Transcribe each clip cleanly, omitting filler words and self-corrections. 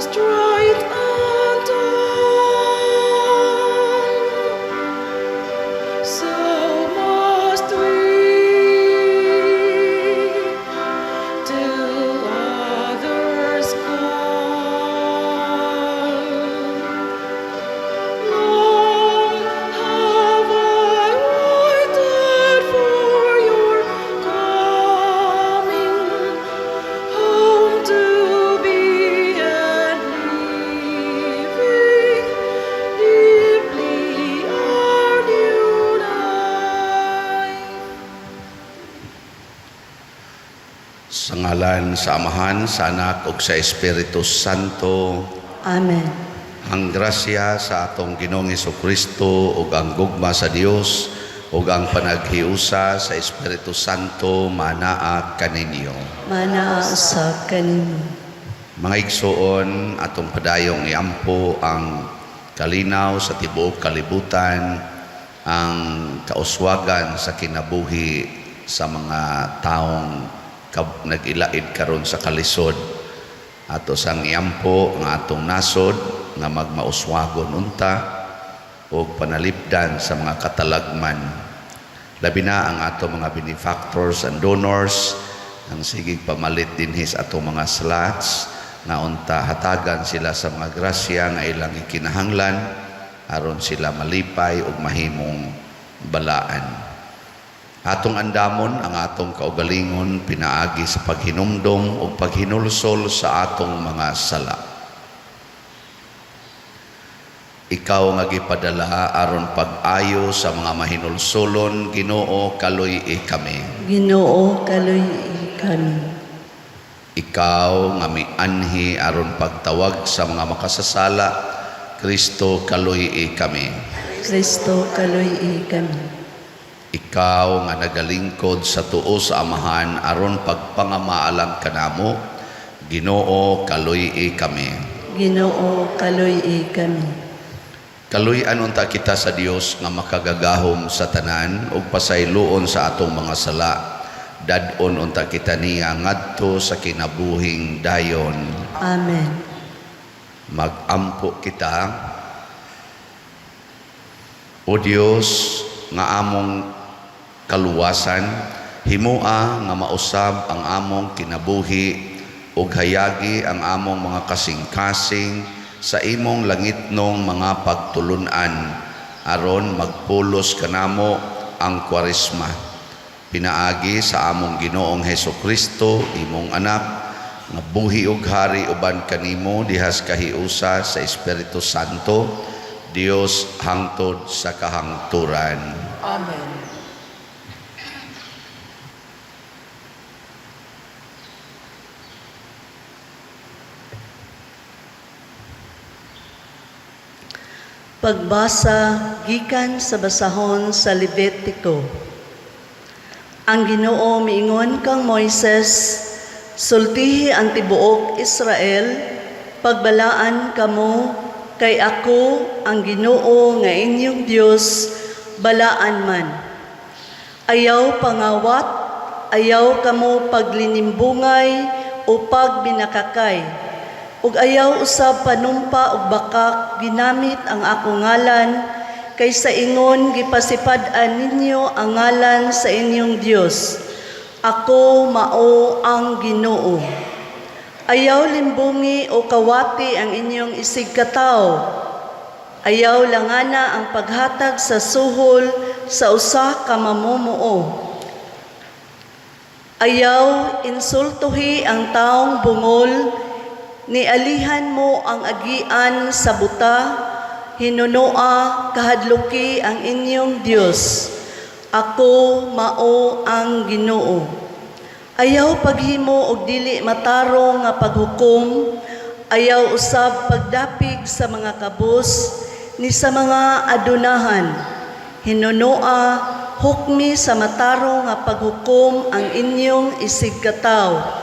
Straight and tall. So must we till others call. Long have I waited for your coming home to be and living deeply our new life. Sa ngalan sa Amahan, sa Anak ug sa Espiritu Santo. Amen. Ang grasya sa atong Ginoong Kristo ug ang gugma sa Dios ug ang panaghiusa sa Espiritu Santo manaa kaninyo. Manaa usab kanimo. Mga igsoon, atong padayong iampo ang kalinaw sa tibuok kalibutan, ang kauswagan sa kinabuhi sa mga taong nag-ilaid karon sa kalisod. Ato sang iampo nga atong nasod nga magmauswagon unta ug panalipdan sa mga katalagman. Labi na ang ato mga benefactors and donors ang sigig pamalit dinhi sa atong mga slots nga unta hatagan sila sa mga grasya nga ilang ikinahanglan aron sila malipay ug mahimong balaan. Atong andamon ang atong kaugalingon pinaagi sa paghinumdom ug paghinulsol sa atong mga sala. Ikaw nga gipadala aron pag-ayo sa mga mahinulsolon, Ginoo, kaluy-i kami. Ginoo, kaluy-i kami. Ikaw nga mianhi aron pagtawag sa mga makasasala, Kristo, kaluy-i kami. Kristo, kaluy-i kami. Ikaw nga nagalingkod sa tuo sa Amahan aron pagpangamaalang kanamo, Ginoo, kaluy-i kami. Ginoo, kaluy-i kami. Kaluy-an unta kita sa Dios nga makagagahom sa tanan ug pasayloon sa atong mga sala. Dad-on unta kita niya ngadto sa kinabuhing dayon. Amen. Magampo kita. O Dios nga among kaluwasan, himua nga mausab ang among kinabuhi ug hayagi ang among mga kasing-kasing sa imong langitnong mga pagtulun-an aron magpulos kanamo ang Kwaresma. Pinaagi sa among Ginoong Heso Kristo, imong anak, nga buhi ug hari uban kanimo dihas kahiusa sa Espiritu Santo, Dios hangtod sa kahangturan. Amen. Pagbasa gikan sa basahon sa Levitico. Ang Ginoo miingon kang Moises, "Sultihi ang tibuok Israel, pagbalaan kamo kay ako ang Ginoo nga inyong Dios, balaan man. Ayaw pangawat, ayaw kamo paglinimbungay o pagbinakakay. Ug ayaw usab panumpa og bakak ginamit ang akong ngalan, kay sa ingon gipasipad-an ninyo ang ngalan sa inyong Dios. Ako mao ang Ginoo. Ayaw limbungi o kawati ang inyong isigkatawo. Ayaw langana ang paghatag sa suhol sa usa ka mamumuo. Ayaw insultuhi ang taong bungol, ni alihan mo ang agian sa buta, hinunoa kahadluki ang inyong Dios. Ako mao ang Ginoo. Ayaw paghimo og dili matarong nga paghukom, ayaw usab pagdapig sa mga kabus ni sa mga adunahan. Hinunoa hukmi sa matarong nga paghukom ang inyong isigkatawo.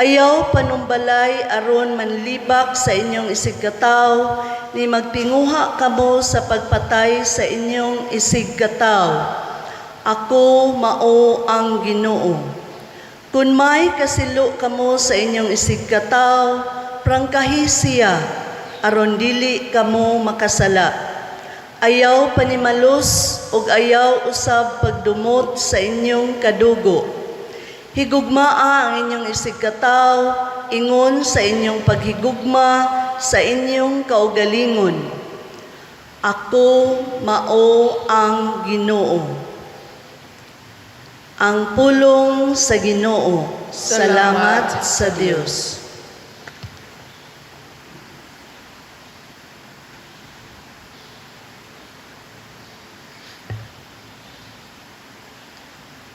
Ayaw panumbalay aron manlibak sa inyong isigkatawo, ni magtinguha kamo sa pagpatay sa inyong isigkatawo. Ako mao ang Ginoo. Kung may kasilo kamo sa inyong isigkatawo, Prangkahi siya aron dili kamo makasala. Ayaw panimalus ug ayaw usab pagdumot sa inyong kadugo. Higugmaa ang inyong isigkatawo ingon sa inyong paghigugma sa inyong kaugalingon. Ako mao ang Ginoo. Ang pulong sa Ginoo. Salamat sa Dios.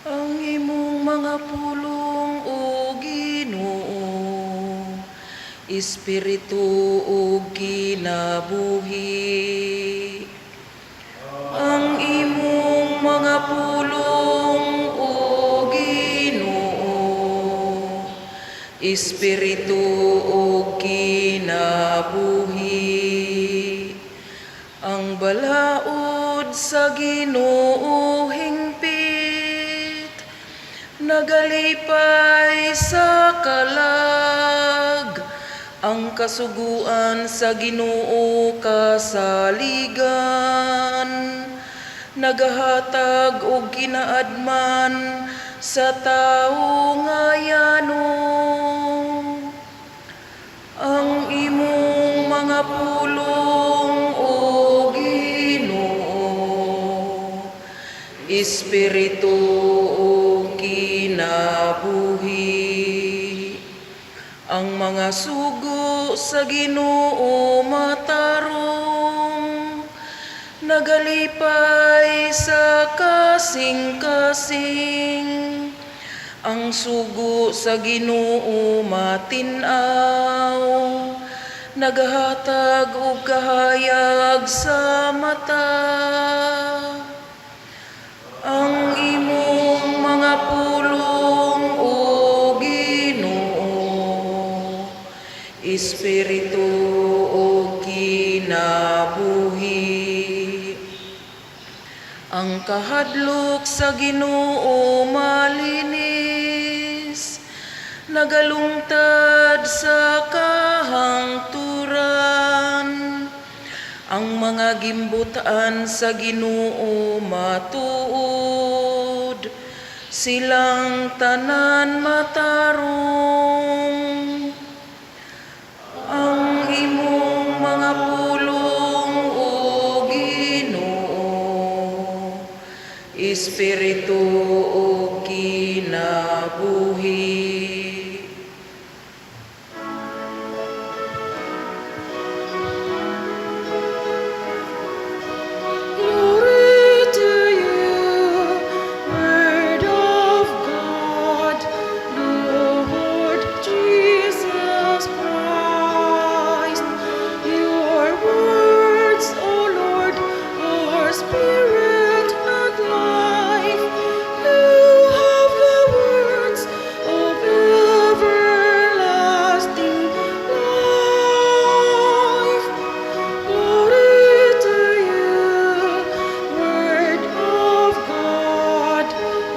Ang imong mga pulong, O Ginoo, espiritu ug kinabuhi. Ang imong mga pulong, O Ginoo, espiritu ug kinabuhi. Ang balaod sa Ginoo hingpit, nagalipay sa kalag. Ang kasuguan sa Ginoo kasaligan, nagahatag og kinaadman sa tawo nga yano. Ang imong mga pulong, O Ginoo, espiritu ug kinabuhi. Ang mga sugo sa Ginoo matarong, nagalipay sa kasing-kasing. Ang sugo sa Ginoo matin-aw, nagahatag og kahayag sa mata. Ang imong mga pulong, O Ginoo, espiritu ug kinabuhi. Ang kahadlok sa Ginoo malinis, nagalungtad sa kahangturan. Ang mga gimbutaan sa Ginoo matuod, silang tanan matarong. Ang imong mga pulong, O Ginoo, espiritu ug kinabuhi. Glory to you, Word of God, Lord Jesus Christ. Your words, O Lord, are spirit and life. You have the words of everlasting life. Glory to you, Word of God,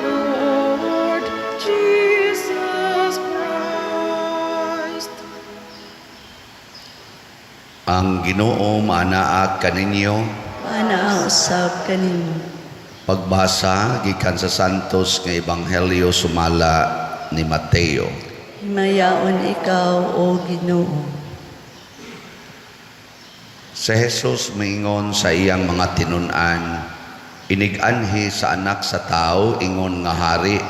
Lord Jesus Christ. Ang Ginoo maanaa kaninyo. Maanaa usab kanimo. Pagbasa gikan sa Santos nga Ebanghelyo sumala ni Mateo. Himayaon ikaw, O Ginoo. Si Jesus miingon sa iyang mga tinun-an, inig-anhi sa Anak sa Tao ingon nga hari,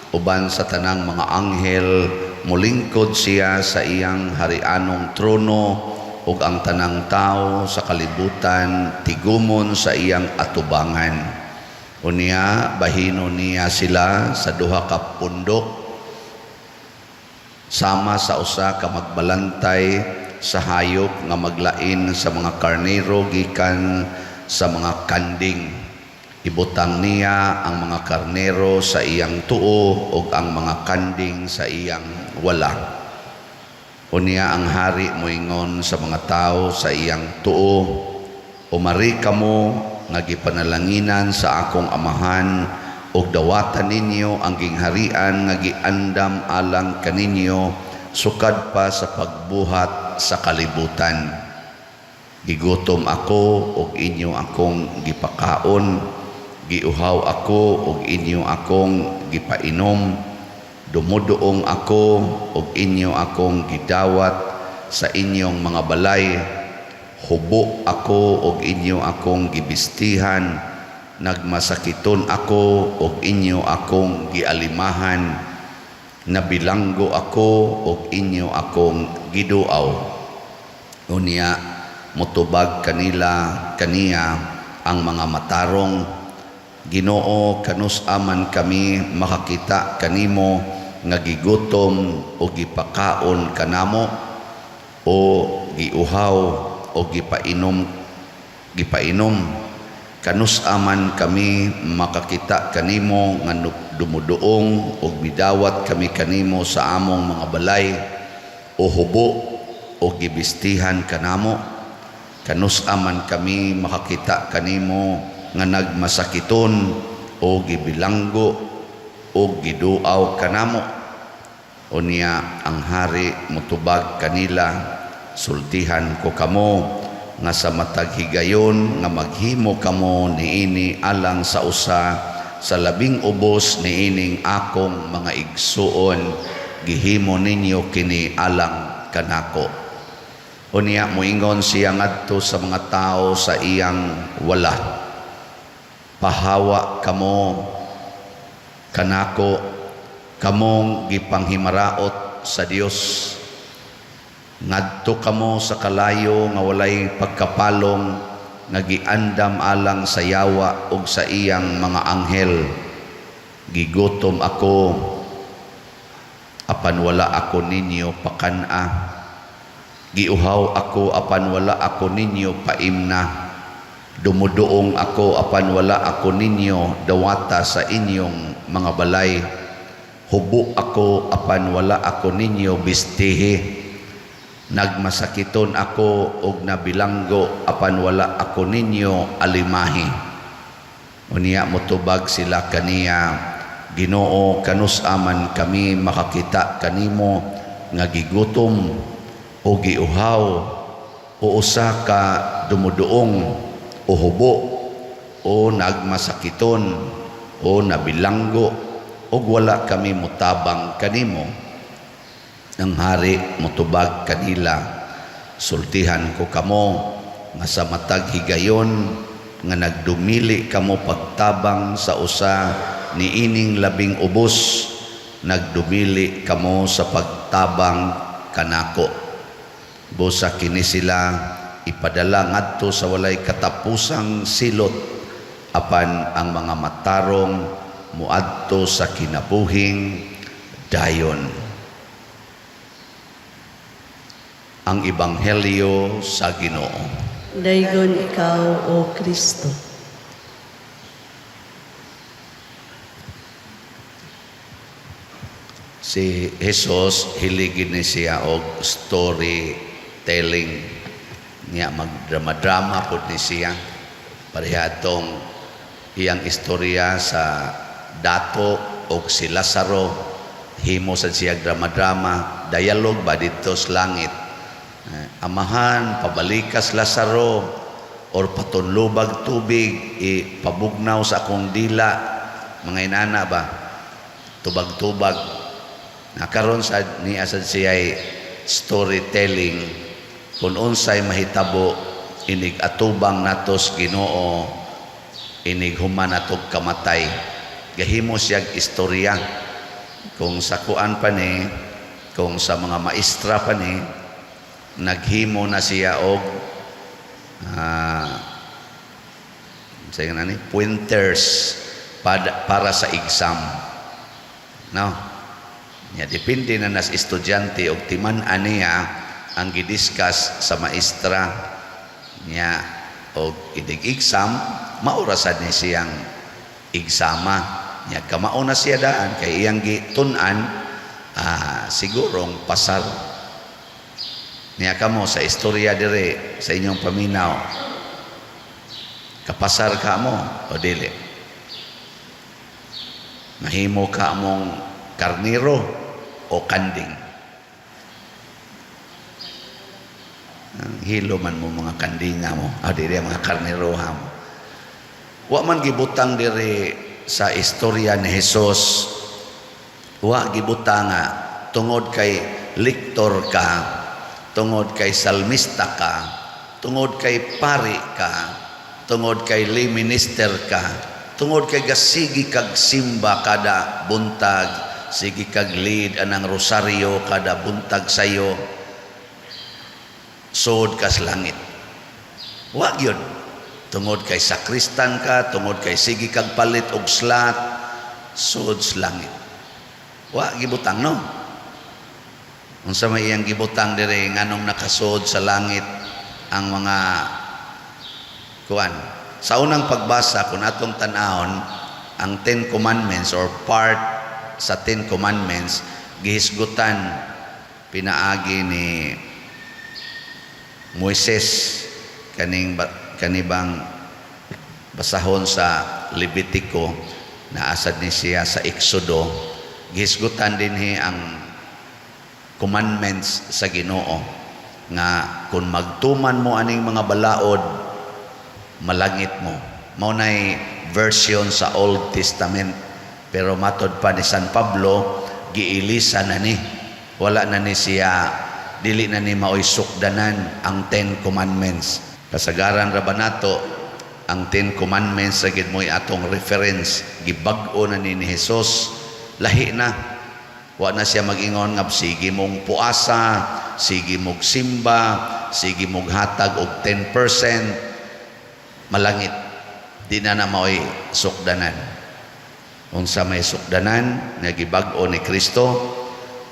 uban sa tanang mga anghel, mulingkod siya sa iyang harianong trono, ug ang tanang tao sa kalibutan tigumon sa iyang atubangan. Unya bahinon niya sila sa duha ka pundok, sama sa usa ka magbalantay sa hayop nga maglain sa mga karnero gikan sa mga kanding. Ibutang niya ang mga karnero sa iyang tuo ug ang mga kanding sa iyang wala. Unya ang hari moingon sa mga tao sa iyang tuo, "Umari kamo nga gipanalanginan sa akong amahan ug dawatan ninyo ang gingharian nga giandam alang kaninyo sukad pa sa pagbuhat suba sa kalibutan. Gigutom ako ug inyo akong gipakaon, giuhaw ako ug inyo akong gipainom, dumuduong ako ug inyo akong gidawat sa inyong mga balay, hubo ako ug inyo akong gibistihan, nagmasakiton ako ug inyo akong gialimahan, nabilanggo ako ug inyo akong giduaw. Unya mutubag kanila kaniya ang mga matarong, "Ginoo, kanus-a man kami makakita kanimo nga gigutom o gipakaon kanamo o giuhaw o gipainom? Kanus-a man kami makakita kanimo nga dumuduong og midawat kami kanimo sa among mga balay o hubo o gibistihan kanamo? Kanus-a man kami makakita kanimo nga nagmasakiton o gibilanggo o giduaw kanamo?" Unya ang hari mutubag kanila, "Sultihan ko kamo nga sa matag higayon nga maghimo kamo niini alang sa usa sa labing ubos niining akong mga igsuon, gihimo ninyo kini alang kanako." Unya moingon siya ngadto sa mga tao sa iyang wala, "Pahawa kamo kanako, kamong gipanghimaraot sa Dios. Ngadto kamo sa kalayo nga walay pagkapalong nga giandam alang sa yawa ug sa iyang mga anghel. Gigutom ako, apan wala ako ninyo pakan-a. Giuhaw ako, apan wala ako ninyo paimna. Dumuduong ako, apan wala ako ninyo dawata sa inyong mga balay. Hubo ako, apan wala ako ninyo bistihi. Nagmasakiton ako og nabilanggo, apan wala ako ninyo alimahi." Unya motubag sila kaniya, "Ginoo, kanus-a man kami makakita kanimo nga gigutom o giuhaw o usa ka dumuduong o hubo o nagmasakiton o nabilanggo ug wala kami mutabang kanimo?" Ang hari mutubag kanila, "Sultihan ko kamo nga sa matag higayon nga nagdumili kamo pagtabang sa usa niining labing ubos, nagdumili kamo sa pagtabang kanako. Busa kini sila ipadala ngadto sa walay katapusang silot, apan ang mga matarong muadto sa kinabuhing dayon." Ang Ebanghelyo sa Ginoo. Daygon ikaw, O Kristo. Si Jesus, hiligin ni siya og story telling niya, magdrama-drama pod ni siya. Pareha atong iyang istorya sa dato og si Lazaro, himo sad siya drama-drama, dialogue ba didto sa langit. "Amahan, pabalikas Lazaro or patunlubag tubig, ipabugnaw sa akong dila," mga inana ba, tubag-tubag. Nakaron sa niya sad siya storytelling kung unsay mahitabo inig atubang natos Ginoo, inig human natog kamatay. Gahimo siya istorya. Kung sa kuan pa ni, kung sa mga maestra pa ni, naghimo na siya og sa ni pointers para sa exam, no? Nya depende na nas estudyante og timan-an niya ang gidiscuss sa maestra niya og inig exam, maura sad ni siyang exama niya. Kamao na siya daan kay iyang gitun-an, sigurong pasar niya. Kamo sa istorya dire sa inyong paminaw, kapasar ka mo o dili? Mahimo ka mong karniro o kanding? Ang hilo man mo mga kandinga mo. Ah, diri mga karneroha mo. Wa man gibutang diri sa istorya ni Jesus. Wa gibutang nga tungod kay liktor ka, tungod kay salmista ka, tungod kay pari ka, tungod kay lay minister ka, tungod kay gasigi kag simba kada buntag, sige kag lead anang rosaryo kada buntag sayo, sud kas langit. Wa gyud. Tungod kay sakristan ka, tungod kay sige kag palit og slat, sud sa langit. Wa gibutang, no? Unsa may iyang gibutang diri, nganong nakasud sa langit ang mga kuan? Sa unang pagbasa, kung atong tan-awon ang Ten Commandments or part sa Ten Commandments, gihisgutan pinaagi ni Moises kaning kanibang basahon sa Levitico, naasad ni siya sa Exodo, gihisgutan dinhi ang commandments sa Ginoo nga kung magtuman mo aning mga balaod, malangit mo. Mao nay version sa Old Testament, pero matod pa ni San Pablo, giilisa na ni, wala na ni siya, dili na ni maoy sukdanan ang Ten Commandments. Kasagaran ra ba nato ang Ten Commandments sa gid mo'y atong reference? Gibag-o na ni Jesus, lahi na. Wa na siya mag-ingon nga sige mong puasa, sige mong simba, sige mong hatag og 10%, malangit. Di na na maoy sukdanan. Unsa may sukdanan nga gibag-o ni Kristo?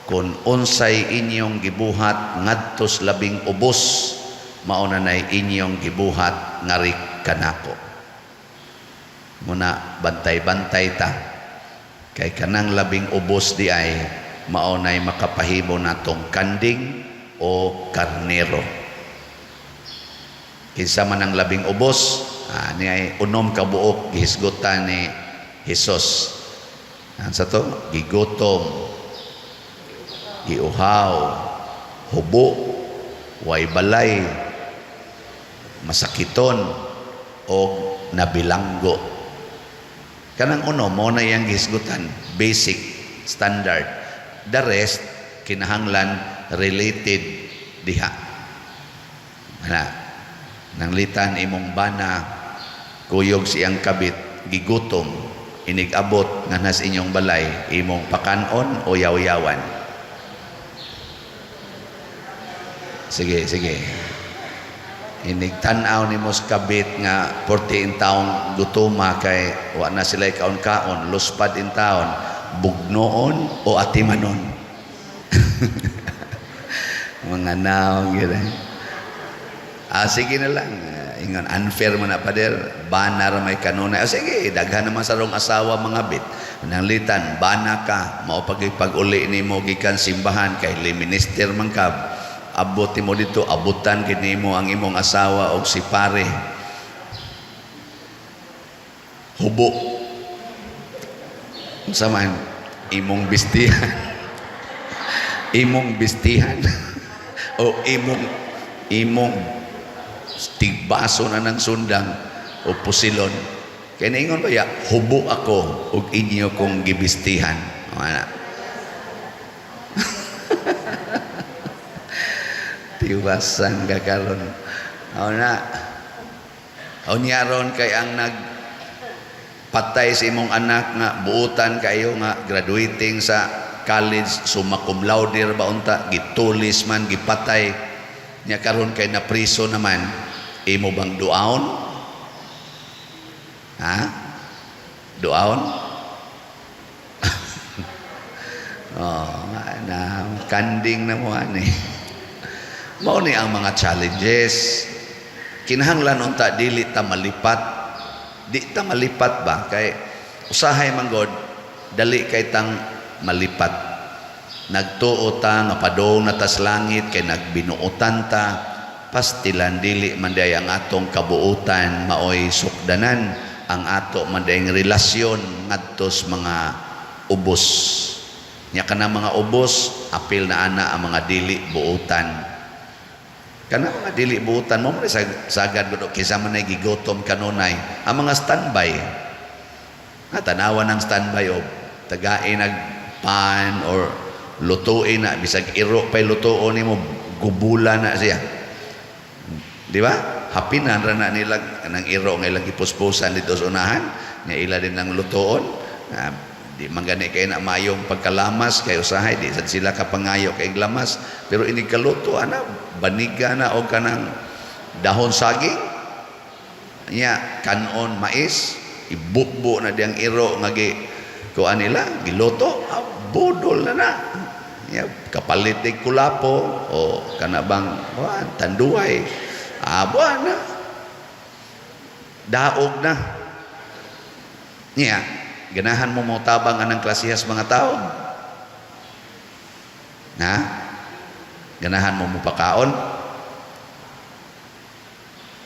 Kung unsay inyong gibuhat ngadto sa labing ubos, mao na nay inyong gibuhat ngari kanako. Muna bantay-bantay ta kay kanang labing ubos di ay mao nay makapahimo natong kanding o karnero. Kinsa man ang labing ubos? Ah, ni ay unom ka buok gihisgutan ni Jesus. An sa to? Gigutom, giuhaw, hubo, way balay, masakiton o nabilanggo. Kanang uno mo na iyang gihisgutan, basic standard. The rest kinahanglan related diha. Ana, nanglitan imong bana, kuyog siyang kabit, gigutom, inig-abot nga nas inyong balay, imong pakanon o yaw-yawan? Sige, sige. Inig tan-aw nimo sa kabit nga 14 taong gutuma kay wa na sila kaon-kaon, luspad in taon, bugnoon o atimanon? Mga naong gid. Ah, sige na lang. Ingon, unfair mo na, pader. Bana ra may kanunay. Ah, sige, daghan naman sa rong asawa mga bit. Nanglitan, bana ka, mao pag pag-uli nimo gikan simbahan kay li minister man ka. Abot mo dito, abutan gid nimo ang imong asawa og si pare. Hubo. Unsa man imong bistihan? Imong bistihan o imong tigbaso na ng sundang o pusilon? Kaya naingon ba ya, "Hubo ako ug inyo kong gibistihan." Wala. Tiwasan ka karon. O na. O niya ron kay ang nag patay sa imong anak nga buutan kayo nga graduating sa college, summa cum laude ba unta, gitulis man, gipatay niya, karon kay napriso naman, imo bang duaon? Ha, duaon? Oh, na kanding na mo ani. Mao ni ang mga challenges. Kinahanglan unta dili ta malipat, di ta malipat ba, kay usahay man god dali kay tang malipat. Nagtuo ta nga padong na tas langit kay nagbinuotan ta. Pastilan, dili man diay ang atong kabuutan maoy sukdanan, ang ato man diay relasyon ngadto sa mga ubos. Nya kana mga ubos, apil na ana ang mga dili buutan. Kana mga dili buutan mo mo sa sagad gud kaysa man ay gigutom kanunay ang mga standby. Ha, tanawan ng standby o tagain nag pan or lutuin na bisag iro pa'y lutuon nimo, gubula na siya. Di ba? Hapinan ra na nila kanang iro nga ilang gipuspusan dito sa unahan, nga ila din ang lutuon. Ah, di man gani kay na mayong pagkalamas kay usahay di sad sila kapangayo kay lamas, pero inig kaluto ana baniga na og kanang dahon saging nya kanon mais, ibukbo na diyang iro nga gi kuan nila giluto, ah, budol na na nya kapalit ni kulapo o kana bang kuan tanduay, ah, buwan na daog na niya. Ganahan mo motabang anang klasihas mga tao na ganahan mo mopakaon?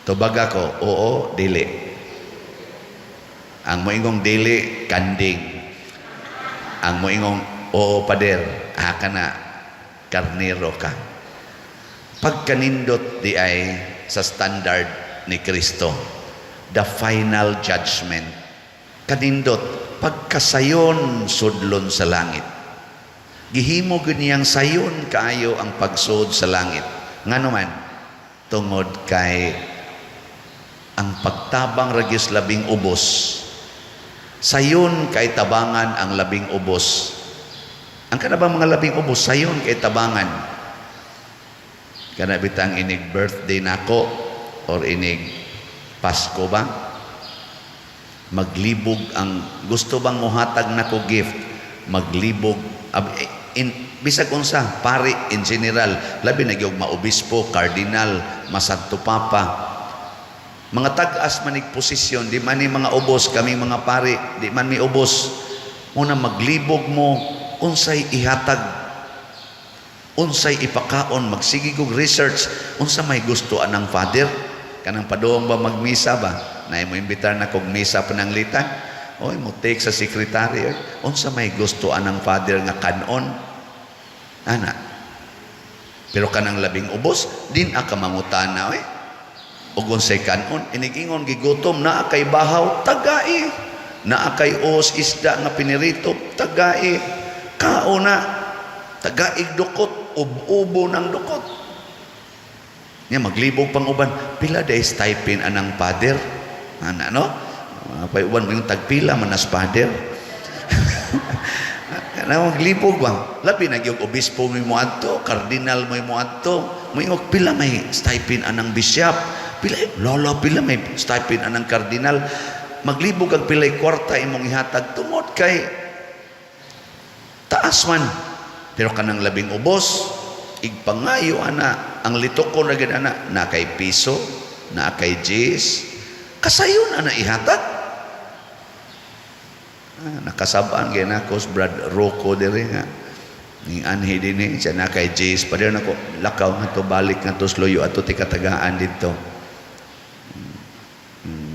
Tubag ako, oo, dili. Ang moingong dili, kanding. Ang moingong oo, pader, ah, kana karnero ka. Pagkanindot di ay sa standard ni Kristo, the final judgment, kanindot pagkasayon sudlon sa langit. Gihimo gyud niyang sayon kaayo ang pagsud sa langit. Ngano man? Tungod kay ang pagtabang ra gyud sa labing ubos. Sayon kay tabangan ang labing ubos. Ang kana bang mga labing ubos, sayon kay tabangan. Kana bitang inig birthday nako or inig Pasko ba, maglibog ang gusto bang mohatag nako gift, maglibog in bisag unsa pari in general, labi na gyud maobispo, cardinal, masanto papa, mga tag-as manig posisyon, di man ni mga ubos. Kami mga pari, di man mi ubos. Una, maglibog mo unsay ihatag, unsay ipakaon, magsige kog research unsa may gusto anang father kanang padung ba magmisa ba na mo imbitar na kog misa pananglitan. Oy, mo take sa secretary, oy, unsa may gusto anang father nga kanon ana. Pero kanang labing ubos din aka mangutana, oy, ug unsay kanon. Inigingon gigutom, naa kay bahaw, tagai. Naa kay os isda nga pinirito, tagai. Kauna, tagaig dukot, ub-ubo ng dukot nya. Maglibog pang uban, pila day stipend anang father ana, no? Mga pay uban mo yung tagpila man as father na maglibog ba. Labi na gyud obispo mo moadto, kardinal mo moadto, moingog pila may stipend anang bishop, pila lolo, pila may stipend anang kardinal. Maglibog ang pilay kwarta imong ihatag tungod kay taas man. Pero kanang labing ubos, igpangayo ana ang litokon ra gyud ana na kay piso na kay jis, kasayon ana ihatag. Ah, nakasabaan gyud nako sa Brad Rocco diri nga ning anhi dinhi siya na kay jis pa nako, lakaw nga to, balik nga to sluyo ato ti katagaan didto.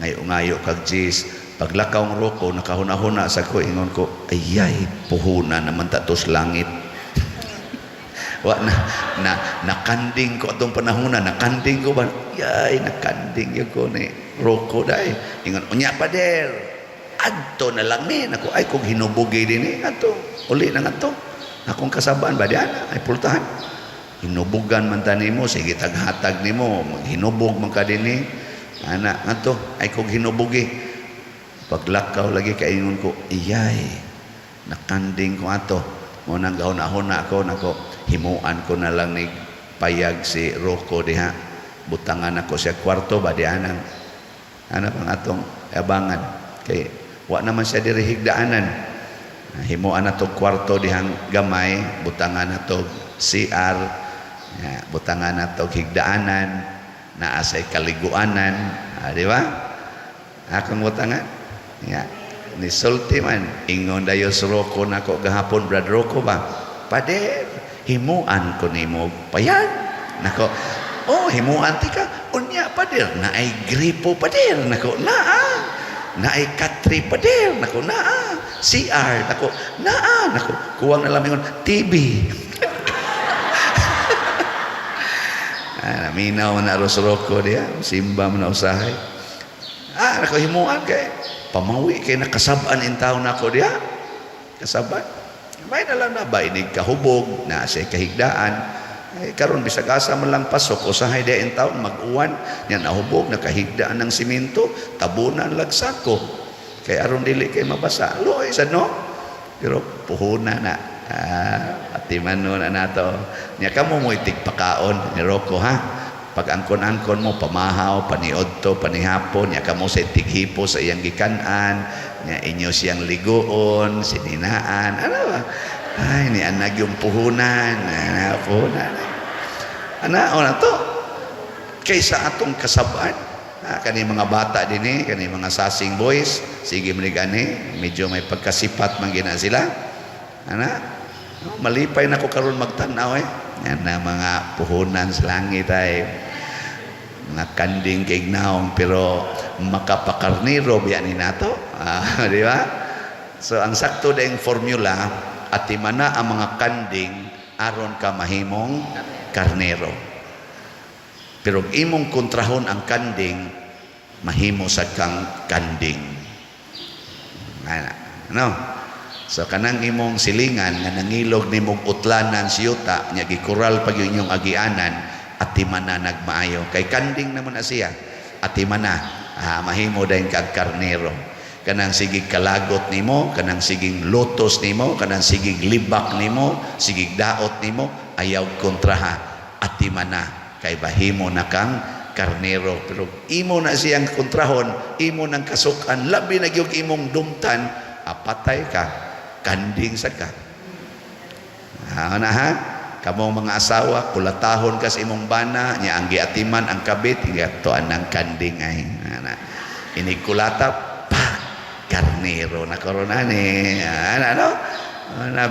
Ngayo-ngayo kag jis. Paglakaw ng Rocco, nakahuna-huna sa ko, ingon ko, "Ayay, puhunan naman ta to sa langit." Wa na na nakanding ko atong panahon na nakanding ko ba, yay, nakanding yun ko ni Rocco dai. Ingon, "Unya pader, adto na lang ni nako." Ay kung hinubugi din eh, adto uli na ngadto akong kasabaan ba di ana ay pultahan. Hinubugan man ta nimo, sige taghatag nimo, maghinubog man ka dinhi ana, ngadto ay kung hinubugi. Paglakaw lagi kaingon ko, "Iyay, nakanding ko ato." Mo nang gahuna-huna ako nako, himuan ko na lang ni payag si Rocco diha, butangan ako siya kwarto ba di anang ana pang atong abangan kay wa naman siya diri higdaanan. Himuan na to kwarto dihang gamay, butangan na to CR ya, butangan na to higdaanan, naa say kaliguanan, ah, di ba? Akong butangan ya, ni sulti man. Ingon dayon sa Rocco nako gahapon, Brad Rocco ba, "Pader, himuan ko nimo payag." Nako, "Oh, himuan ti ka." "Unya pader, naay gripo pader." Nako, "Naa." "Naay katri pader." Nako, "Naa." "CR." Nako, "Naa." Nako, kuwang na lang ingon TV. Ah, naminaw man na Ros Rocco diya, simba man na usahay. Ah, nako himuan kay pamawi kay nakasab-an in taon nako diya. Kasab-an. May na lang na ba inig kahubog na siya kahigdaan. Ay, karon bisag asa man lang pasok usahay diya in taon mag-uwan nya nahubog, nakahigdaan ng simento, tabunan lagsako kay aron dili kay mabasa. Luoy sad, no? Pero puhunan na. Ah, atiman na nato. Nya kamo mo tigpakaon ni Rocco, ha. Pag angkon-angkon mo pamahaw, paniudto, panihapon, nya kamo sa tighipo sa iyang gikan-an, nya inyo siyang liguon, sininaan, ano ba? Ay, ni anag yung puhunan, ana puhunan. Ana o na to. Kaysa atong kasab-an. Ah, kani mga bata dinhi, kani mga sasing boys, sige man gani, medyo may pagkasipat man gina sila. Ana, no, malipay na ko karon magtan-aw eh. Yan na mga puhunan sa langit ay mga kanding kay naong, pero makapakarniro biya ni nato. Ah, di ba? So ang sakto dayong formula, atimana ang mga kanding aron ka mahimong karnero. Pero ug imong kontrahon ang kanding, mahimo sa kang kanding. Ana, ano? So kanang imong silingan nga nangilog nimong utlanan si yuta nya gikural pag inyong agianan, atimana nagmaayo kay kanding naman na siya, atimana, ah, mahimo dayon kag karnero. Kanang sigig kalagot nimo, kanang sigig lotos nimo, kanang sigig libak nimo, sigig daot nimo, ayaw kontraha, atimana kay bahimo na kang karnero. Pero imo na siyang kontrahon, imo nang kasukan, labi na gyud imong dumtan, apatay ka, kanding sa ka. Ah, na ha. Kamong mga asawa, kulatahon ka sa imong bana nya ang giatiman ang kabit, gatuan ng kanding ay ana. Inig kulata pa, karnero na karon ani. Ana, no? Ana,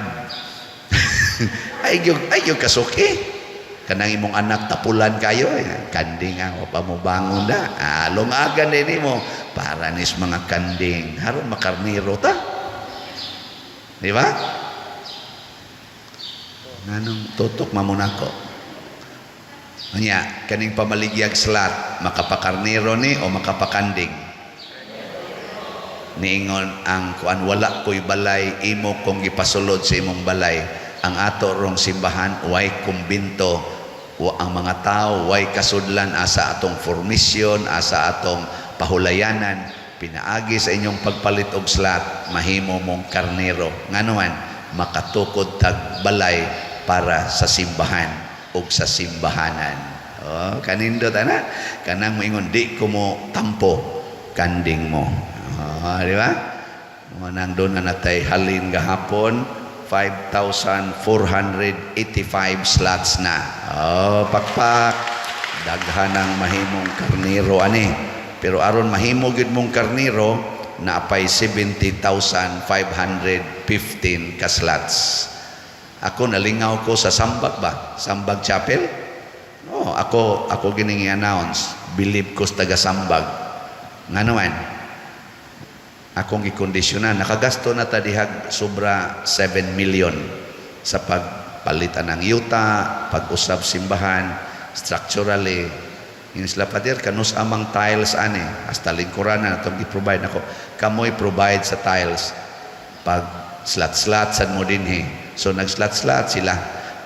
ay gyud kasuki. Kanang imong anak tapulan kayo eh. Kanding ang pa mo bangon da. Ah, lungagan din nimo para nis mga kanding haron makarnero ta, di ba? Nganong tutok mamunako? Anya, kaning pamaligyag slot, makapakarnero ni o makapakanding? Niingon ang kuan, "Wala ko'y balay, imo kong gipasulod sa imong balay." Ang ato rong simbahan way kumbinto, wa ang mga tao way kasudlan asa atong formisyon, asa atong pahulayanan. Pinaagi sa inyong pagpalit og slot, mahimo mong karnero. Ngano man makatukod tag balay para sa simbahan ug sa simbahanan. Oh, kanindot ana. Kanang moingon, "Di ko mo tampo," kanding mo. Oh, di ba? Mo nang doon na natay halin gahapon, 5,485 slots na. Oh, pakpak. Daghan ang mahimong karnero ani. Pero aron mahimo gyud mong karnero, naapay 70,515 ka slots. Ako nalingaw ko sa Sambag ba? Sambag Chapel? No, ako gining i-announce, believe ko sa taga Sambag. Ngano man? Akong gikondisyonan, nakagasto na ta dihag sobra 7 million sa pagpalitan ng yuta, pag-usab simbahan, structurally. Yung sila, "Pader, kanus amang tiles ani?" Hasta lingkuran na atong i-provide nako. Kamoy provide sa tiles. Pag slot-slot sad mo dinhi. So nag-slot-slot sila.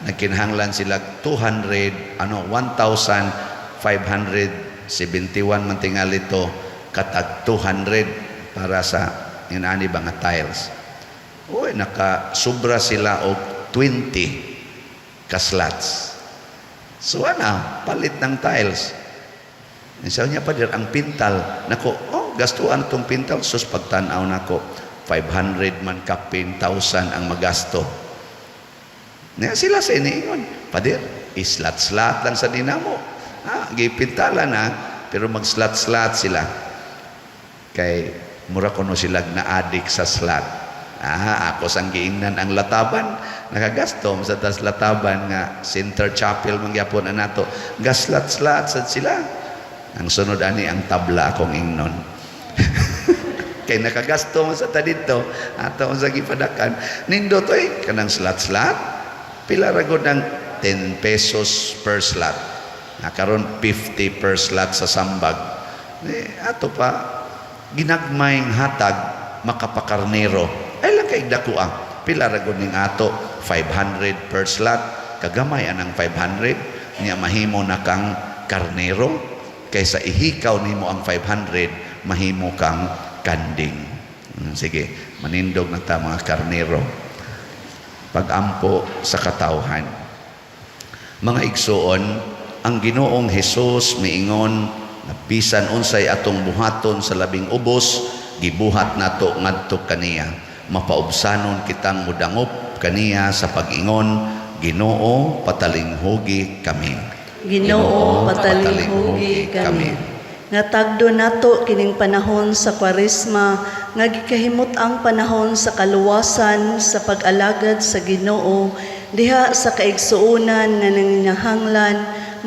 Nagkinahanglan sila 200 ano, 1,571 man tingali to katag 200 para sa inani ba nga tiles. Uy, naka sobra sila og 20 ka slots. So ana, palit ng tiles. Sabi niya, "Pader, ang pintal." Nako, oh, gastuan itong pintal. Sus, pagtanaw nako, 500 man kapin, 1,000 ang magasto. Nga sila sa iniingon, "Pader, islat-slat lang sa dinamo." Ah, gipintala na, pero mag-slat-slat sila. Kay mura kuno sila na-addict sa slot. Ah, ako sang giingnan ang lataban, nakagasto sa tas lataban nga Center Chapel mangyapon anato. Gaslat-slat sad sila. Ang sunod ani ang tabla akong ingnon. Kay nakagasto mo sa ta didto, ato sa gipadakan. Nindot oy kanang slot-slot. Pila ra gud ang 10 pesos per slot. Na karon 50 per slot sa sambag. Eh, ato pa ginagmayng hatag makapakarnero. Ay lang kay dako ah. Pila ra gud ning ato, 500 per slot. Kagamay anang 500 niya, mahimo na kang karnero kaysa ihikaw nimo ang 500, mahimo kang kanding. Sige, manindog na ta mga karnero. Pagampo sa katawhan. Mga igsuon, ang Ginoong Hesus miingon na bisan unsay atong buhaton sa labing ubos, gibuhat nato ngadto kaniya. Mapaubsanon kitang mudangop kaniya sa pag-ingon, "Ginoo, patalinghugi kami." Ginoo, patalinghugi kami. Nga tagdo nato kining panahon sa Kwaresma nga gikahimut ang panahon sa kaluwasan sa pag-alagad sa Ginoo diha sa kaigsuonan nga nanginahanglan,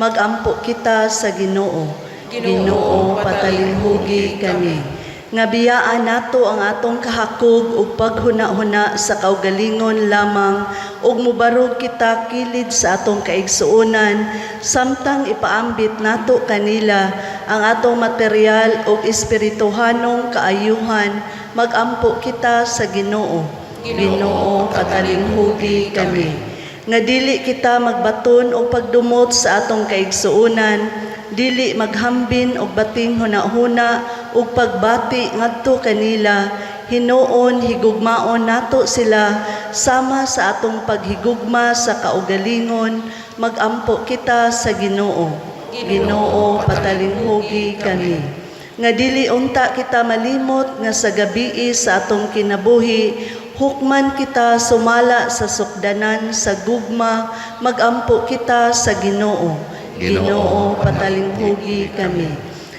magampo kita sa Ginoo. Ginoo, patalinghugi kami. Nga biyaan nato ang atong kahakog ug paghuna-huna sa kaugalingon lamang ug mubarog kita kilid sa atong kaigsuonan samtang ipaambit nato kanila ang atong material ug espirituhanong kaayuhan, magampo kita sa Ginoo. Ginoo, patalinghugi kami. Nga dili kita magbaton og pagdumot sa atong kaigsuonan, dili maghambin og bating hunahuna ug pagbati ngadto kanila, hinuon higugmaon nato sila sama sa atong paghigugma sa kaugalingon, magampo kita sa Ginoo. Ginoo, patalinghugi kami. Nga dili unta kita malimot nga sa gabii sa atong kinabuhi hukman kita sumala sa sukdanan sa gugma, magampo kita sa Ginoo. Ginoo, patalinghugi kami.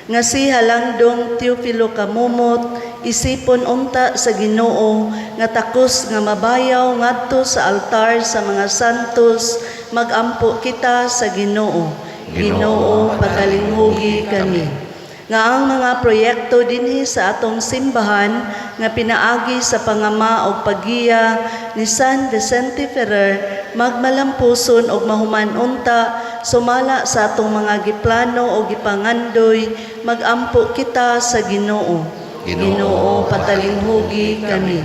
Nga si Halangdong Teofilo Camomot isipon unta sa Ginoo nga takos nga mabayaw ngadto sa altar sa mga santos, magampo kita sa Ginoo. Ginoo, patalinghugi kami. Nga ang mga proyekto dinhi sa atong simbahan nga pinaagi sa pangama og paggiya ni San Vicente Ferrer magmalampuson og mahuman unta sumala sa atong mga giplano o gipangandoy, magampo kita sa Ginoo. Ginoo, patalinghugi kami.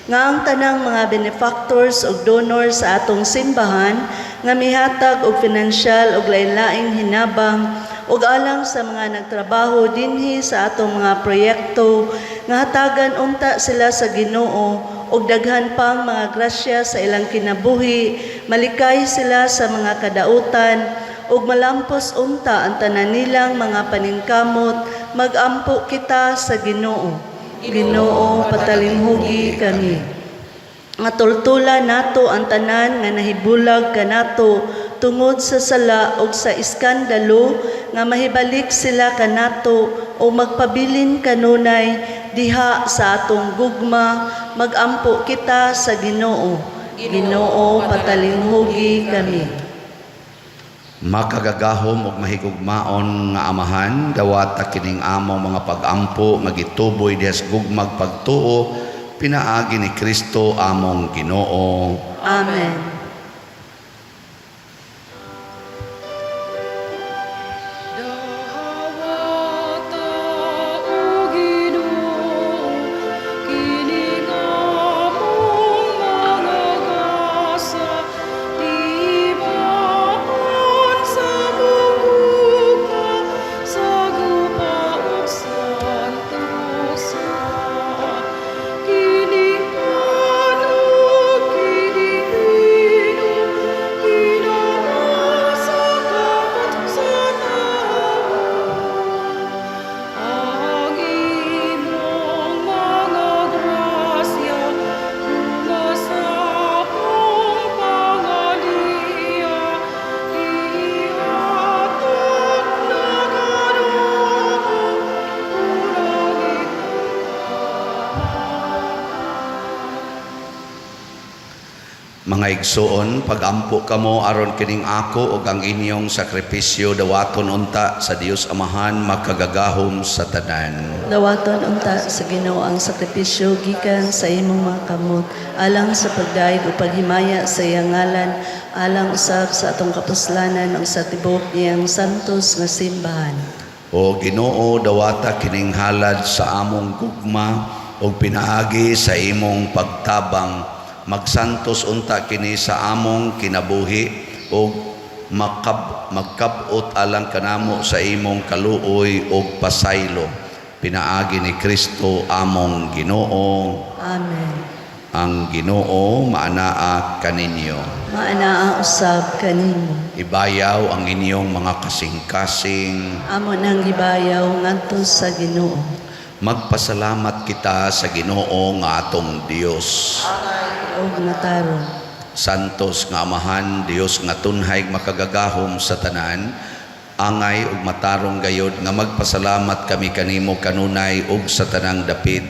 Nga ang tanang mga benefactors ug donors sa atong simbahan nga mihatag og finansyal ug lain-laing hinabang ug alang sa mga nagtrabaho dinhi sa atong mga proyekto, nga hatagan unta sila sa Ginoo og daghan pang mga grasya sa ilang kinabuhi, malikay sila sa mga kadautan ug malampos unta ang tanan nilang mga paningkamot, magampo kita sa Ginoo. Ginoo, patalinghugi kami. Nga tultula nato ang tanan nga nahibulag kanato tungod sa sala ug sa iskandalo, nga mahibalik sila kanato o magpabilin kanunay diha sa atong gugma, magampo kita sa Ginoo. Ginoo, patalinghugi kami. Makagagahom ug mahigugmaon nga Amahan, dawata kining among mga pagampo nga gituboy diha sa gugmag pagtuo pinaagi ni Kristo among Ginoo. Amen. Dawata, O Ginoo, kining among mga gasa, tibaon sa imong gugma sa gupa ug santosa. Kining panog, kining Mga igsoon, pagampo kamo aron kining ako ug ang inyong sakripisyo dawaton unta sa Dios Amahan makagagahom sa tanan. Dawaton unta sa Ginoo ang sakripisyo gikan sa imong mga kamot alang sa pagdayeg ug paghimaya sa iyang ngalan, alang usab sa atong kapuslanan ug sa tibuok niyang santos nga simbahan. O Ginoo, dawata kining halad sa among gugma ug pinaagi sa imong pagtabang, magsantos unta kini sa among kinabuhi ug magkab-ot alang kanamo sa imong kaluoy ug pasaylo, pinaagi ni Kristo among Ginoo. Amen. Ang Ginoo maanaa kaninyo. Maanaa usab kanimo. Ibayaw ang inyong mga kasing-kasing. Amo nang gibayaw ngadto sa Ginoo. Magpasalamat kita sa Ginoo nga atong Dios. Ug matarong. Santos nga Amahan, Dios nga tunhay makagagahom sa tanan, angay ug matarong gayod nga magpasalamat kami kanimo kanunay ug sa tanang dapit,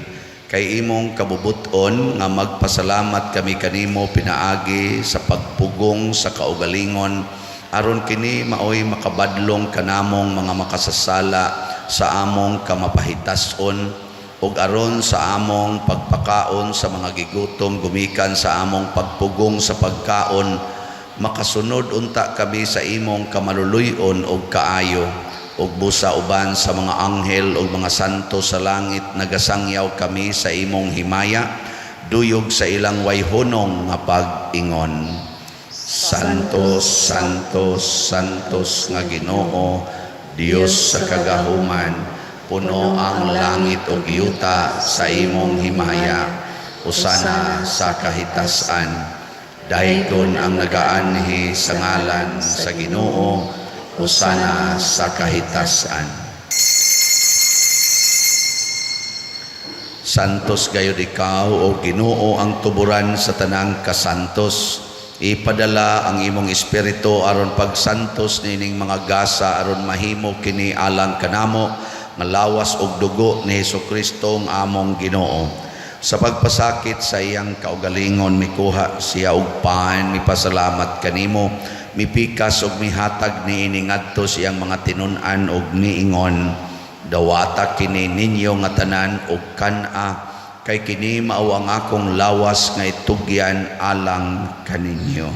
kay imong kabubut-on nga magpasalamat kami kanimo pinaagi sa pagpugong sa kaugalingon, aron kini maoy makabadlong kanamong mga makasasala sa among kamapahitas-on, ug aron sa among pagpakaon sa mga gigutom gumikan sa among pagpugong sa pagkaon, makasunod unta kami sa imong kamaluluy-on ug kaayo, ug busa uban sa mga anghel ug mga santo sa langit nagasangyaw kami sa imong himaya, duyog sa ilang wayhunong nga pag-ingon. Santos, Santos, Santos nga Ginoo, Dios sa kagahuman, puno ang langit ug yuta sa imong himaya. Hosana sa kahitasan. Daygon ang nagaanhi sa ngalan sa Ginoo. Hosana sa kahitasan. Santos gayud ikaw, o Ginoo, ang tuburan sa tanang kasantos. Ipadala ang imong espiritu aron pagsantos nining mga gasa, aron mahimo kini alang kanamo nga lawas ug dugo ni Hesukristo ang among Ginoo. Sa pagpasakit sa iyang kaugalingon, mikuha siya og pan, mipasalamat kanimo, mipikas ug mihatag niini ngadto sa iyang mga tinun-an ug miingon: "Dawata kini ninyo nga tanan ug kan-a, kay kini mao ang akong lawas nga itugyan alang kaninyo."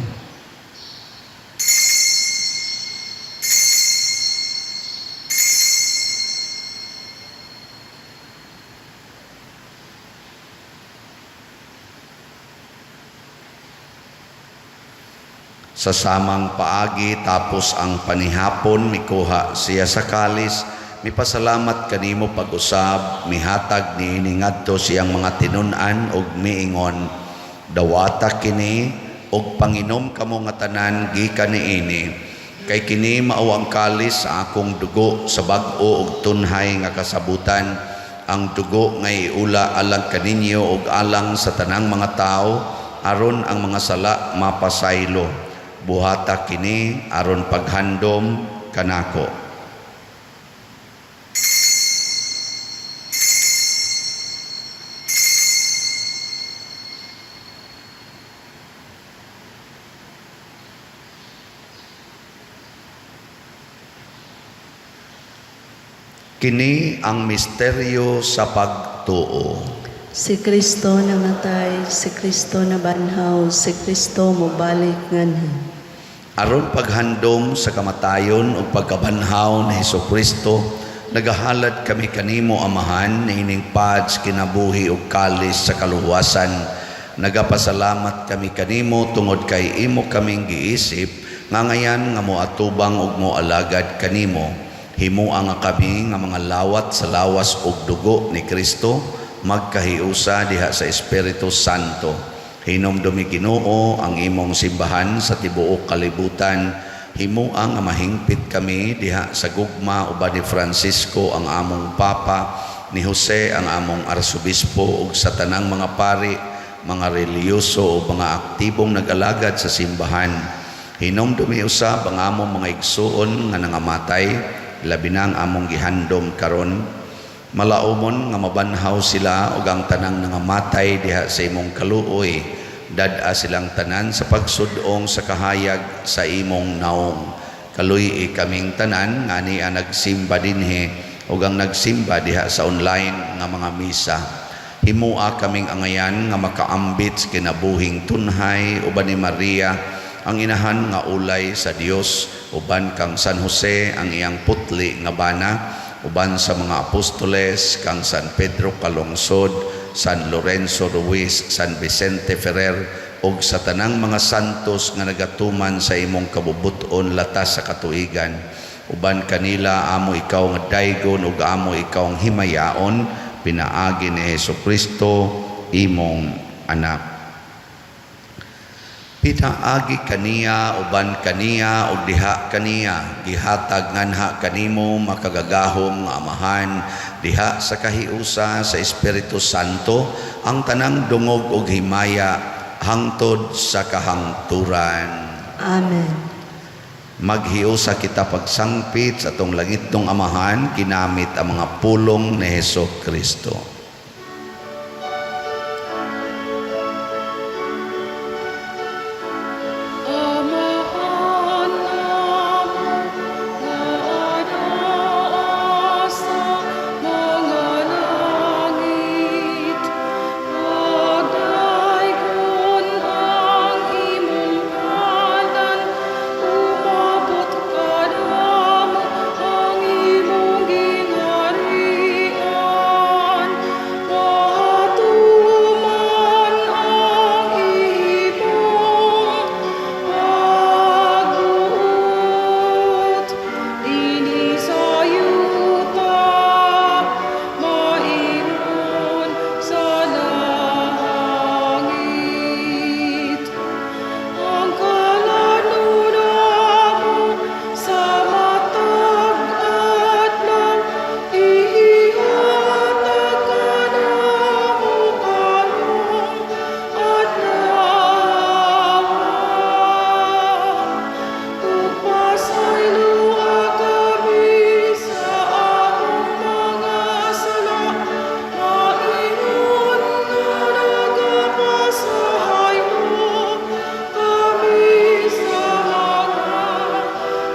Sa samang paagi, tapos ang panihapon, mikuha siya sa kalis, mipasalamat kanimo pag-usab, mihatag niini ngadto siyang mga tinun-an ug miingon: "Dawata kini ug panginom kamo nga tanan gikan niini, kay kini mao ang kalis sa akong dugo sa bag-o ug tunhay nga kasabutan, ang dugo nga iula alang kaninyo ug alang sa tanang mga tawo aron ang mga sala mapasaylo. Buhata kini aron paghandom kanako." Kini ang misteryo sa pagtuo. Si Kristo namatay, si Kristo nabanhaw, si Kristo mobalik nganhi. Aron paghandom sa kamatayon ug pagkabanhaw ni Hesukristo, nagahalad kami kanimo, Amahan, niining pads kinabuhi ug kalis sa kaluwasan. Nagapasalamat kami kanimo tungod kay imo kaming giisip nga ngayan nga moatubang ug moalagad kanimo. Himoa nga kami nga mga lawat sa lawas ug dugo ni Kristo magkahiusa diha sa Espiritu Santo. Hinumdumi, Ginoo, ang imong simbahan sa tibuok kalibutan. Himoa nga mahingpit kami diha sa gugma uban ni Francisco ang among Papa, ni Jose ang among Arsobispo, ug sa tanang mga pari, mga relihiyoso o mga aktibong nag-alagad sa simbahan. Hinumdumi usab ang among mga igsuon nga nangamatay, labi na ang among gihandom karon. Malaumon nga mabanhaw sila ug ang tanang nangamatay diha sa imong kaluoy. Dad-a silang tanan sa pagsudong sa kahayag sa imong naong. Kaluy-i kaming tanan nga ania nagsimba dinhi ug ang nagsimba diha sa online nga mga misa. Himua kaming angayan nga makaambit sa kinabuhing tunhay uban ni Maria, ang inahan nga ulay sa Dios, uban kang San Jose, ang iyang putli nga bana, uban sa mga apostoles, kang San Pedro Calungsod, San Lorenzo Ruiz, San Vicente Ferrer ug sa tanang mga santos nga nagatuman sa imong kabubut-on latas sa katuigan. Uban kanila amo ikaw nga daygon ug amo ikaw ang himayaon pinaagi ni Hesus Kristo, imong anak. Pinaagi kaniya, uban kaniya ug diha kaniya, gihatag nganha kanimo, makagagahom nga Amahan, diha sa kahiusa sa Espiritu Santo, ang tanang dungog ug himaya hangtod sa kahangturan. Amen. Maghiusa kita pagsangpit sa atong langitnong Amahan ginamit ang mga pulong ni Hesus Kristo. Amahan namo nga anaa sa mga langit, pagdaygon ang imong ngalan, umabot kanamo ang imong gingharian, matuman ang imong pagbuot dinhi sa yuta maingon sa langit. Ang kalanon namo sa matag adlaw ihatag kanamo karong adlaw. Ug pasayloa kami sa among mga sala, maingon nga nagapasaylo kami sa mga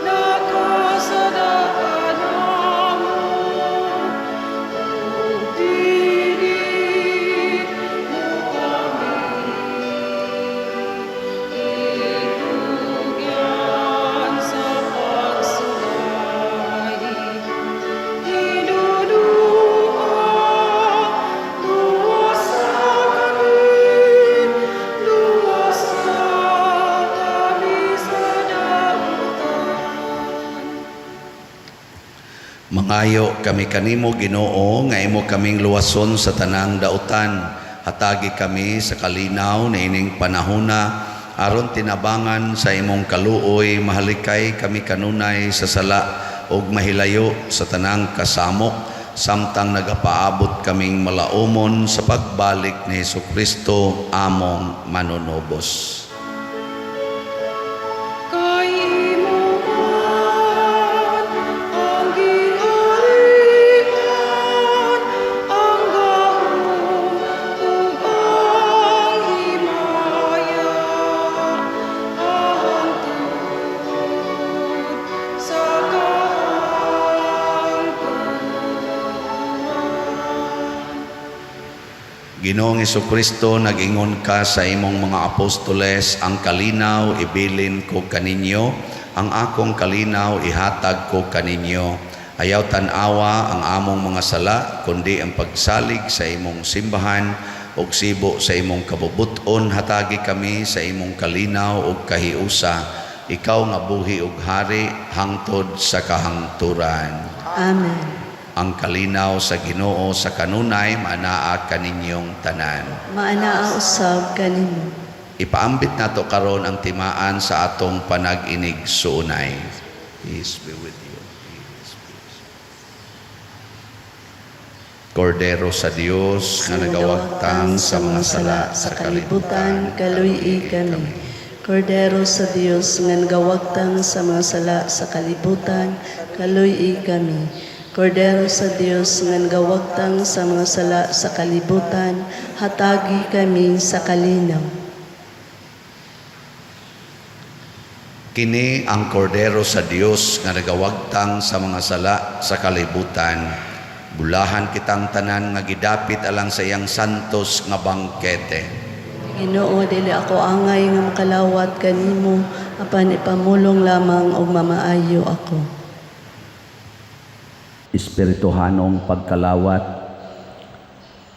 nakasala kanamo. Ug dili mo kami itugyan sa pagsulay. Hinunua, luwasa kami, luwasa kami sa dautan. Mangayo kami kanimo, Ginoo, nga imo kaming luwason sa tanang dautan. Hatagi kami sa kalinaw niining panahona aron tinabangan sa imong kaluoy mahalikay kami kanunay sa sala ug mahilayo sa tanang kasamok samtang nagapaabot kaming malaumon sa pagbalik ni Hesus Kristo, among manunubos. Kay imo man ang gingharian, ang gahom, ug ang himaya, hangtod sa kahangturan. Ginoong Kristo, nag-ingon ka sa imong mga apostoles, "Ang kalinaw ibilin ko kaninyo, ang akong kalinaw ihatag ko kaninyo. Ayaw tan-awa ang among mga sala, kundi ang pagsalig sa imong simbahan, ug sibo sa imong kabubuton, hatagi kami sa imong kalinaw ug kahiusa. Ikaw nga buhi ug hari hangtod sa kahangturan." Amen. Ang kalinaw sa Ginoo sa kanunay maanaa kaninyong tanan. Maanaa usab kanimo. Ipaambit nato karon ang timaan sa atong panag-inigsuonay. Peace be with you. Peace, peace. Kordero sa Dios nga nagawagtang sa mga sala sa kalibutan, kaluy-i kami. Kordero sa Dios nga nagawagtang sa mga sala sa kalibutan, kaluy-i kami. Kordero sa Dios nga nagawagtang sa mga sala sa kalibutan, hatagi kami sa kalinaw. Kini ang kordero sa Dios nga nagawagtang sa mga sala sa kalibutan. Bulahan kitang tanan nga gidapit alang sa iyang santos nga bangkete. Ginoo, dili ako angay nga makalawat kanimo, apan ipamulong lamang og mamaayo ako. Espirituhanong pagkalawat.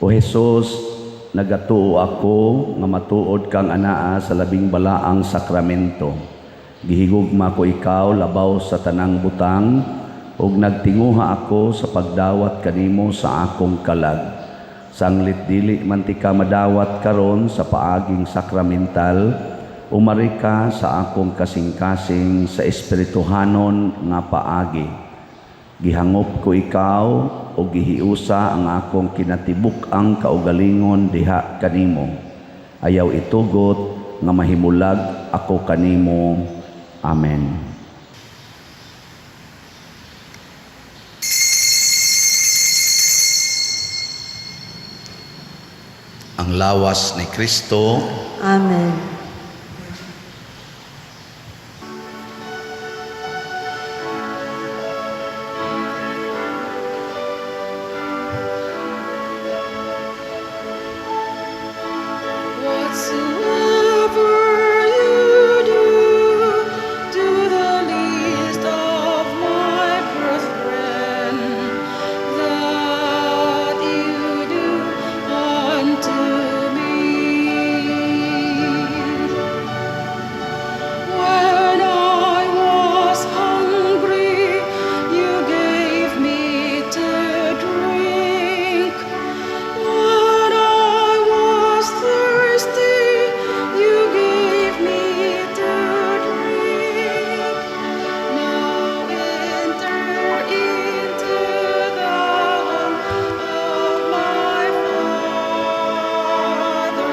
O Hesus, nagatuo ako nga matuod kang anaa sa labing balaang sakramento. Gihigugma ko ikaw labaw sa tanang butang ug nagtinguha ako sa pagdawat kanimo sa akong kalag. Sanglit dili man tika madawat karon sa paaging sakramental, umari ka sa akong kasing-kasing sa espirituhanon nga paagi. Gihangop ko ikaw o gihiusa ang akong kinatibuk-ang kaugalingon diha kanimo. Ayaw itugot nga mahimulag ako kanimo. Amen. Ang lawas ni Kristo. Amen. Whatsoever you do to the least of my brethren, that you do unto me. When I was hungry, you gave me to drink. When I was thirsty, you gave me to drink. Now enter into the home of my Father.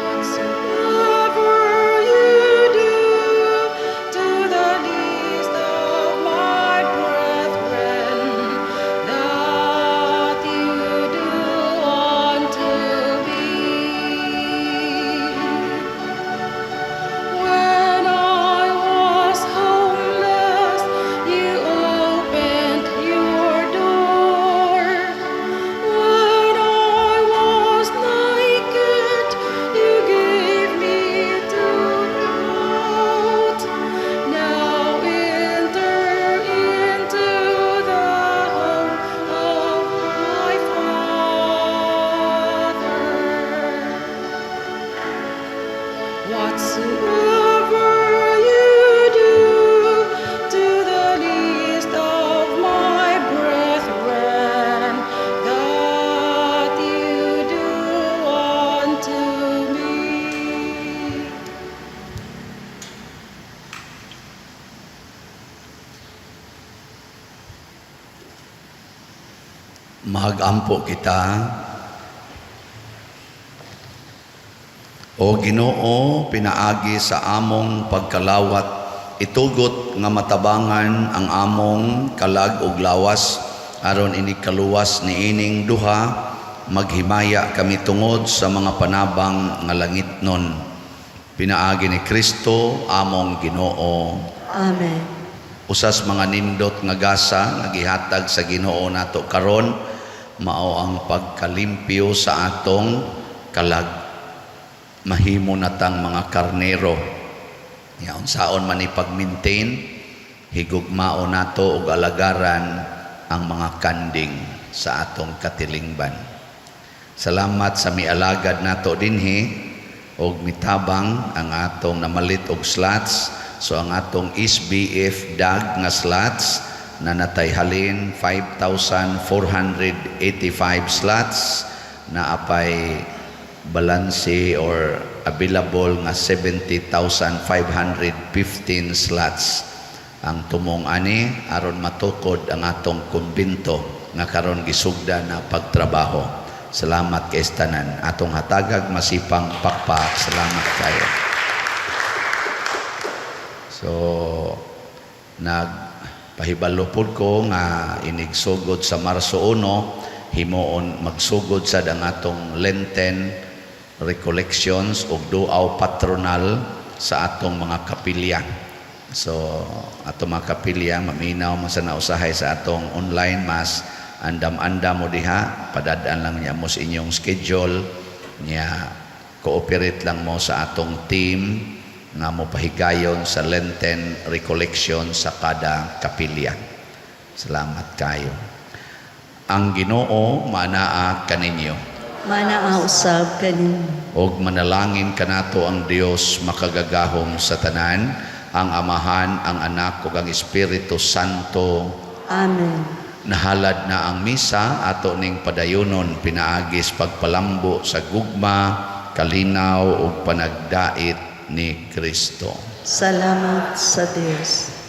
Whatsoever you do to the least of my brethren, that you do unto me. When I was homeless, you opened your door. When I was naked, you gave me to clothe. Now enter into the home of my Father. Whatsoever you do to the least of my brethren, that you do unto me. Magampo kita. O Ginoo, pinaagi sa among pagkalawat, itugot nga matabangan ang among kalag ug lawas aron ini kaluwas niining duha maghimaya kami tungod sa mga panabang nga langitnon. Pinaagi ni Kristo among Ginoo. Amen. Usas mga nindot nga gasa nga gihatag sa Ginoo nato karon mao ang pagkalimpyo sa atong kalag. Mahimo natang mga karnero. Ya, unsaon man ni pag-maintain, higugmao nato og alagaran ang mga kanding sa atong katilingban. Salamat sa mialagad nato dinhi og mitabang ang atong namalit og slots. So ang atong SBF DAG nga slots na natay halin 5,485 slots na apay balanse or available nga 70,515 slots. Ang tumong ani aron matukod ang atong kumbinto nga karon gisugda na pagtrabaho. Salamat kay tanan. Atong hatagag masipang pakpak. Salamat kayo. So nagpahibalo pud ko nga inigsugod sa Marso 1, himuon magsugod sad ang atong Lenten recollections og Duaw Patris. patronal sa atong mga kapilya. So atong mga kapilya, maminaw man sa nausahay sa atong online mass, andam-andam mo diha, padadaan lang niya mo sa inyong schedule niya, cooperate lang mo sa atong team nga mo pahigayon sa Lenten recollection sa kada kapilya. Salamat kayo. Ang Ginoo maanaa kaninyo. Manaa usab kaninyo. Og manalangin kanato ang Dios makagagahom sa tanan, ang Amahan, ang Anak ug ang Espiritu Santo. Amen. Nahalad na ang misa, ato ning padayonon pinaagis pagpalambo sa gugma, kalinaw ug panagdait ni Kristo. Salamat sa Dios.